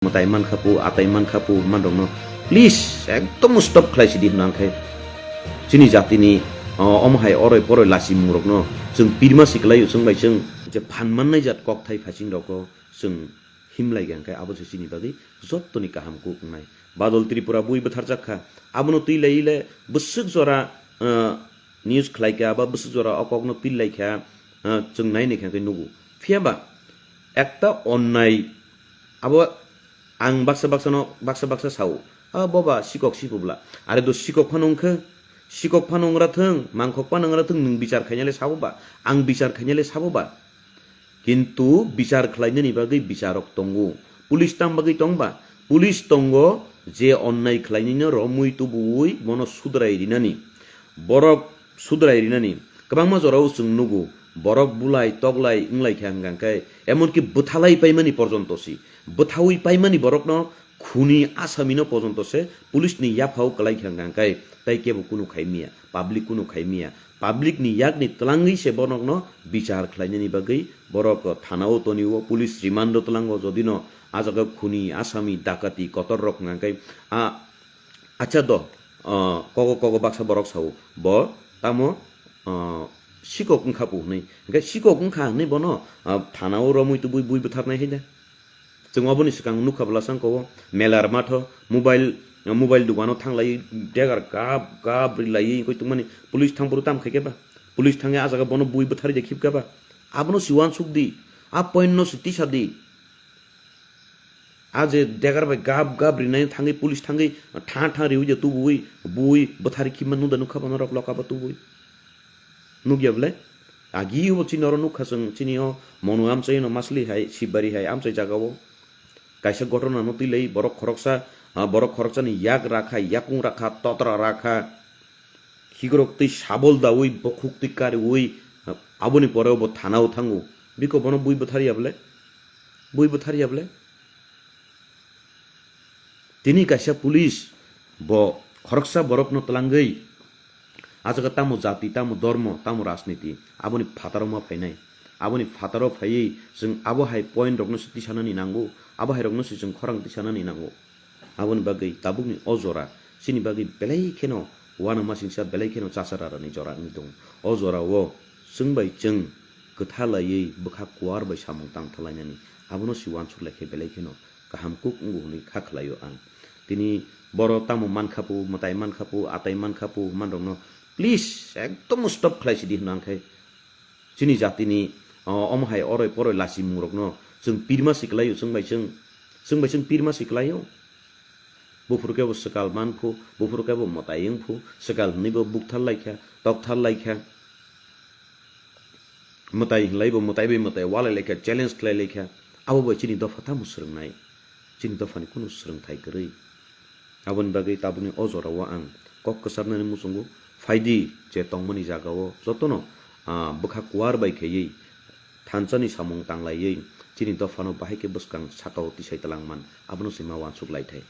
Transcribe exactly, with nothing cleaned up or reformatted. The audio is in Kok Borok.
mwtai mankha pu, atai mankha pu, manrokno please ekdom stop khlai sidi hwnna khe chini jatini, o, omo hai oroi poroi lachimung rokno chwng pirma si kwlaio, chwng bai chwng je phan mannai jat kokthai phaiching rokno chwng himlai kha, hwnkhe abo se chini bagwi jottoni kaham kuk wngnai. Badol Tripura bui bwtharjak kha, abono twi lai le bwswk jora, ah, news khlai kha, ba bwswk jora o kokno pil lai kha, ah, chwng nai nai kha khe nugo. Phiya ba ekta onnai abo ang baksa baksa no, baksa baksa sao, "Ah, boba, sikok si publa." Are do sikok phano wngkhe, sikok phano wngra thung, mangkhok phano wngra thung, nwng bichar khainale sabo ba, ang bichar khainale sabo ba. Kintu bichar khlainani bagwi bicharok tongo. Police tam bagwi tong ba? Police tongo, je onnai khlainino romwi tubuwi bono sudrai rinani. Borok sudrai rinani. Kwbangma jorao chwng nugo, borok bulai toklai wnglai kha hwnkha khe, emonki bwthalai paimani porjonto si. Bwthawi paimani borokno khuni asamino porjonto se police ni yaphao kwlai kha hwnkha khe, tei kebo kunu khai miya, public kunu khai miya. Public ni yakni twlangwi se borokno bichar khlainani bagwi borok thanao tonio, police remand o twlango, jodino a jaga khuni, asami, dakati, kotor rok hwnkha khe, a, acha do, ah, kogo kogo baksa borok sao, bo tamo, ah, sikok wngkha pu hwnwi. Hwnkhe sikok wngkha hwnwi bono, ah, thanao romwi tubui bui bwtharnai hai da. Chwng oboni swkang nukha bwlasang kowo melar matho mobile, mobile dukano thanglai degar gap gap rilaiwi wngwi tongmani police thangphuru tam khaikhe ba? Police thangwi a jaga bono bui bwtharwi de khibkha ba? Abono si uansuk di, a point no si tisa di. A je degar bai gap gap rinai thangwi police thangwi tha tha riwi de tubuwi bui bwtharwi khibma nung da nukha bono rok loka bo tubuwi. Nukya bwle? Agi bo chini oro nukha chwng, chini o Monu amchaino masli hai, Sibari hai amchai jagao. Kaisa ghotona no twi lai borok khoroksa, ah, borok khoroksani yak rakha, yakung rakha, totra rakha. Khikrok twi sabol dawi, bokhuk twi kariwi, ah, aboni pore bo thanao thango. Biko bono bui bwtharya bwle? Bui bwtharya bwle? Tini kaisa police bo khoroksa borokno twlangwi, a jaga tamo jati, tamo dormo, tamo rajniti, aboni phataro ma phainai. Aboni phataro phaiwi chwng abo hai point rokno se tisanani nango, abo hai rokno se chwng khorang tisanani nango. Aboni bagwi tabukni o jora chini bagwi belai kheno uanamasingcha, belai kheno chasararani jora wngwi tongo. O jorao chwng bai chwng kwtha laiwi bwkha kuar bai samung tangthalainani, abono se uansuk lai khe belai kheno kaham kuk wngo hwnwi kha khlaio ang. Tini boro tamo mankha pu, mwtai mankha pu, atai mankha pu, manrokno please ekdom stop khlai sidi hwnna khe chini jatini, o, omo hai oroi poroi lachimung rokno chwng pirma si kwlaio, chwng bai chwng, chwng bai chwng pirma si kwlaio. Buphuru khe bo swkal man phu, buphuru khe bo mwtai wng phu, swkal hwnwi bo bukthar lai kha, tokthar lai kha. Mwtai hinlai bo mwtai bai mwtai walai lai kha, challenge khlai lai kha. Abo bai chini dopha tamo swrwngnai? Chini dophani kunu swrwngthai kwrwi. Aboni bagwi tabukni o jorao ang kok kwcharnani muchungo, phaidi je tongmani jagao jotono, ah, bwkha kuar bai khaiwi thansani samung tanglaiwi chini dophano bahai khe bwskang sakao tisai twlangman, abono se ma uansuk lai thai.